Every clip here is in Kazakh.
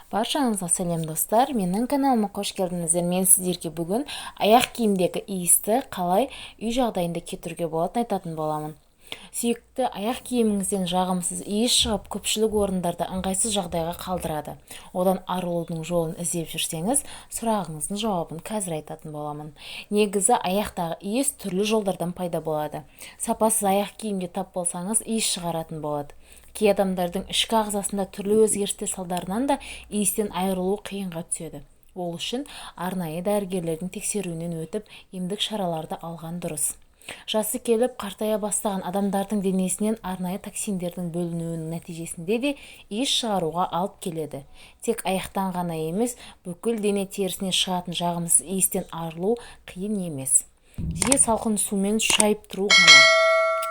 Баршаңызға сәлем, достар! Менің каналыма қош келдіңіздер! Мен сіздерге бүгін аяқ киімдегі иісті қалай үй жағдайында кетіруге болатынын айтатын боламын. Сүйікті аяқ киіміңізден жағымсыз иіс шығып, көпшілік орындарда ыңғайсыз жағдайға қалдырады. Одан арылудың жолын іздеп жүрсеңіз, сұрағыңыздың жауабын қазір айтатын боламын. Негізі аяқтағы иіс түрлі жолдардан пайда болады. Сапасыз аяқ киімге тап болсаңыз, иіс шығаратын болады. Кей адамдардың ішкі ағзасында түрлі өзгерістер салдарынан да иістен айырылу қиынға түседі. Ол үшін арнайы дәрігерлердің тексеруінен өтіп, емдік шараларды алған дұрыс. Жасы келіп, қартая бастаған адамдардың денесінен арнайы токсиндердің бөлінуінің нәтижесінде де иіс шығаруға алып келеді. Тек аяқтан ғана емес, бүкіл дене терісінен шығатын жағымсыз иістен арылу қиын емес. Жиі салқын сумен шайып тұру ғана.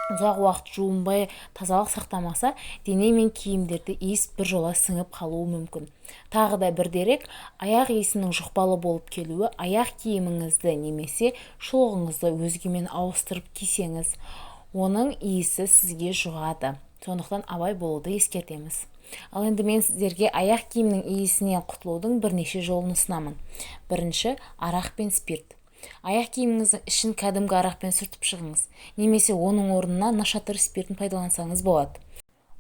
Ұзақ уақыт жуынбай, тазалық сақтамаса, дене мен киімдерде иіс біржола сіңіп қалуы мүмкін. Тағы да бір дерек: аяқ иісінің жұқпалы болып келуі. Аяқ киіміңізді немесе шұлығыңызды өзгемен ауыстырып кисеңіз, оның иісі сізге жұғады. Сондықтан абай болуды ескертеміз. Ал енді мен сіздерге аяқ киімнің иісінен құтылудың бірнеше жолын ұсынамын. Бірінші – арақ пен спирт. Аяқ киіміңіздің ішін кәдімгі арақпен сүртіп шығыңыз немесе оның орнына нашатырь спиртін пайдалансаңыз болады.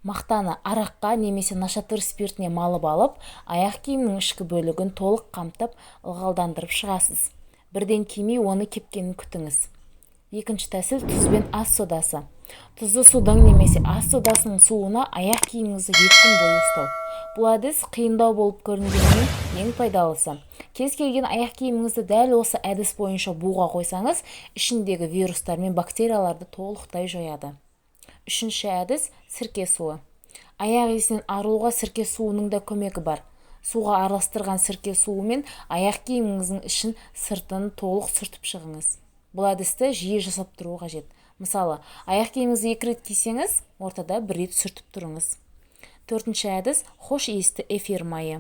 Мақтаны араққа немесе нашатырь спиртіне малып алып, аяқ киімнің ішкі бөлігін толық қамтып, ылғалдандырып шығасыз. Бірден кимей, оны кепкенін күтіңіз. Екінші тәсіл – тұз бен ас содасы. Тұзды судың немесе ас содасының суына аяқ киіміңізді 2 күн бойы ұстау. Бұл әдіс қиындау болып көрінгенімен, ең пайдалысы. Кез келген аяқ киіміңізді дәл осы әдіс бойынша буға қойсаңыз, ішіндегі вирустар мен бактерияларды толықтай жояды. Үшінші әдіс – сірке суы. Аяқ иісінен арылуға сірке суының да көмегі бар. Суға араластырған сірке суымен аяқ киіміңіздің ішін, сыртын толық сүртіп шығыңыз. Бұл әдісті жиі жасап тұру қажет. Мысалы, аяқ киіміңізді екі рет кисеңіз, ортада бір рет сүртіп тұрыңыз. Төртінші әдіс – хош иісті эфир майы.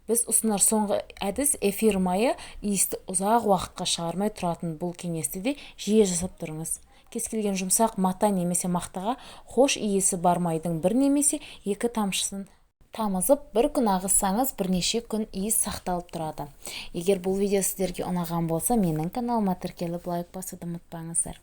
Біз ұсынар соңғы әдіс – эфир майы. Иісті ұзақ уақытқа шығармай тұратын бұл кеңесті де жиі жасап тұрыңыз. Кез келген жұмсақ мата немесе мақтаға хош иісі бар майдың бір немесе екі тамшысын тамызып, бір күн ағызсаңыз, бірнеше күн иіс сақталып тұрады. Егер бұл видео сіздерге ұнаған болса, менің каналыма тіркеліп, лайк басуды ұмытпаңыздар.